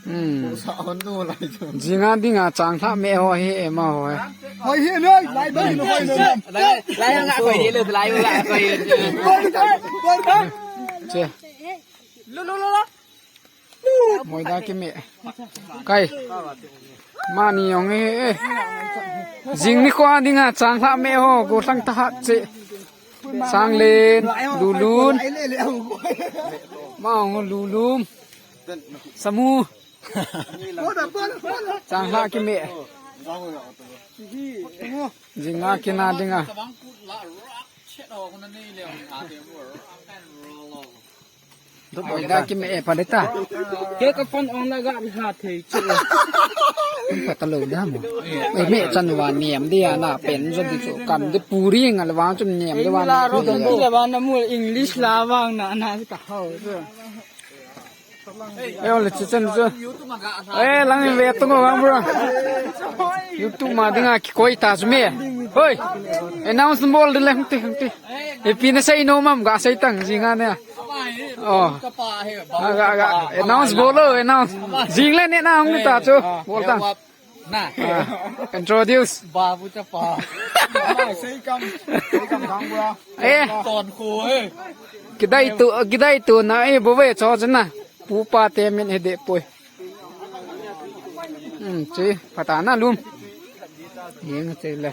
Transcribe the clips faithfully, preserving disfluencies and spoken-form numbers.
Hmm. Sa on tu lai chu. Jing a ding a chang lha me ho hi ema ho hi. Hoi hi noi, lai doi noi. Lai, lai, lai, lai, lai, lai. Che. Lo, lo, lo, lo. Moida kime. Kai. Mani jong e, e. Jing nikho a ding a chang lha me ho, gollhang thahat che. Sanglen, Lulun. Ma jong Lulun. Samu. Chang lha kime. Jing a kina ding a. Oi, da kime e pha le ta. Ke ka phone on la ga ri ha thei chu. Pha ta lo da mo. E me chan wa niam dia na pen jo di chu kam de puri nga le wa chu niam de wa. La ro don di le wa na mu English la wa na na ka hau chu. E o le chu chen chu. E lang ve tu ngo wa bro. YouTube ma dinga ki koi ta chu me. Hoi. Announce bol de le hung ti hung ti. E pi na sei nom am ga sei tang jing a ne. Oh. Ga, ga, ga. Announce bol lo, announce. Jing le ne na hung ta chu. Bol tang. Na. Ah, introduce. Babu chapa. Sei kam, sei kam dang bra. Eh. Ton kho e. Kidai tu, kidai tu na e bo ve cho chen na. Pu pa te min he de poi. Hmm, chi, pha ta na lum. Yeng che le.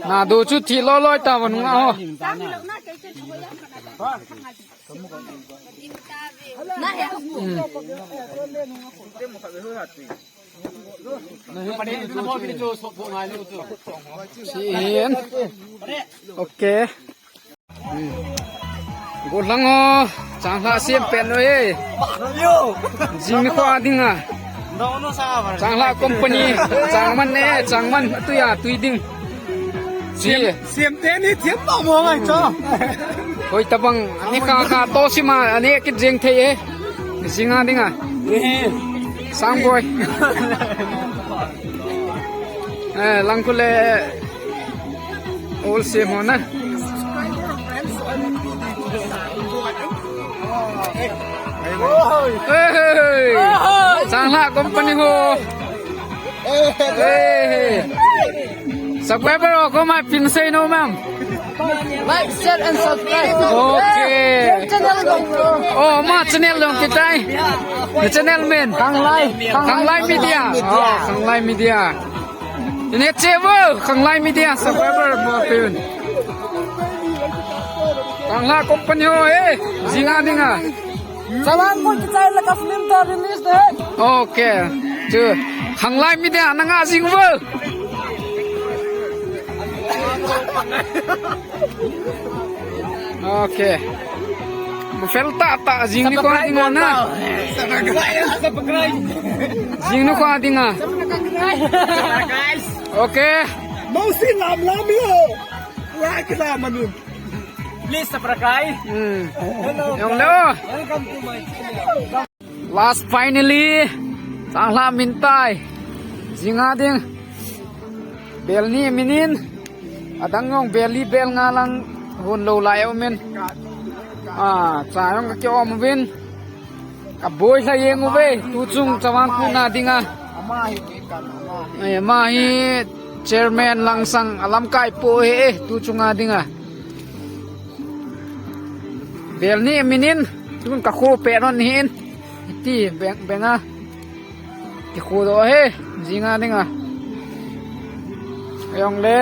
Na do chu thi lo loi ta van nga ho. Hmm. Sin. Okay. Hmm. Gollhang o, chang lha siam pen noi e. Jing nikho a ding a. Chang lha company, chang man e, chang man, tui a, tui ding. Chi. Siam te ni thiam pa mo ngai cho. Hoi tabang, ani kha kha to sima, ani kit jeng thei e. Jing a ding a. Sang boi. Eh, lang khu le. All same ho na. Hey, hey. Chang lha company ho. Hey. Subscriber ho, ko ma pin sei nom am. Like, share and subscribe. Okay. Channel jong. Oh, ma channel jong kichai. The channel min. Khanglai. Khanglai Media. Oh, Khanglai Media. Ine che vo, Khanglai Media subscriber mo pin. Khanglai company ho, eh. Jing a ding a. Sawan ko kichai la ka film ta release de. Okay. Chu. Khanglai Media na nga jing vo. Okay. Mo fel ta ta jing nikho a ding a na. Jing nikho a ding a. Okay. Mo si lam lam yo. Like la manun. Please subscribe. Hmm. Hello. Jong le. Welcome to my channel. Last finally, chang lha min tai. Jing a ding. Bel ni min in. Adang jong bel li bel nga lang hon lou lai um in. Ah, cha jong ka ki om uvin. Ka boi lha jeng uve, tu chung chavang khu na ding a. Ai, ama hi chairman lang sang a lamkai po he, eh, tu chung a ding a. Bel ni min in, tu ka khu pe non hin. Ti beng, beng a. Ki khu do he, jing a ding a. Jong le.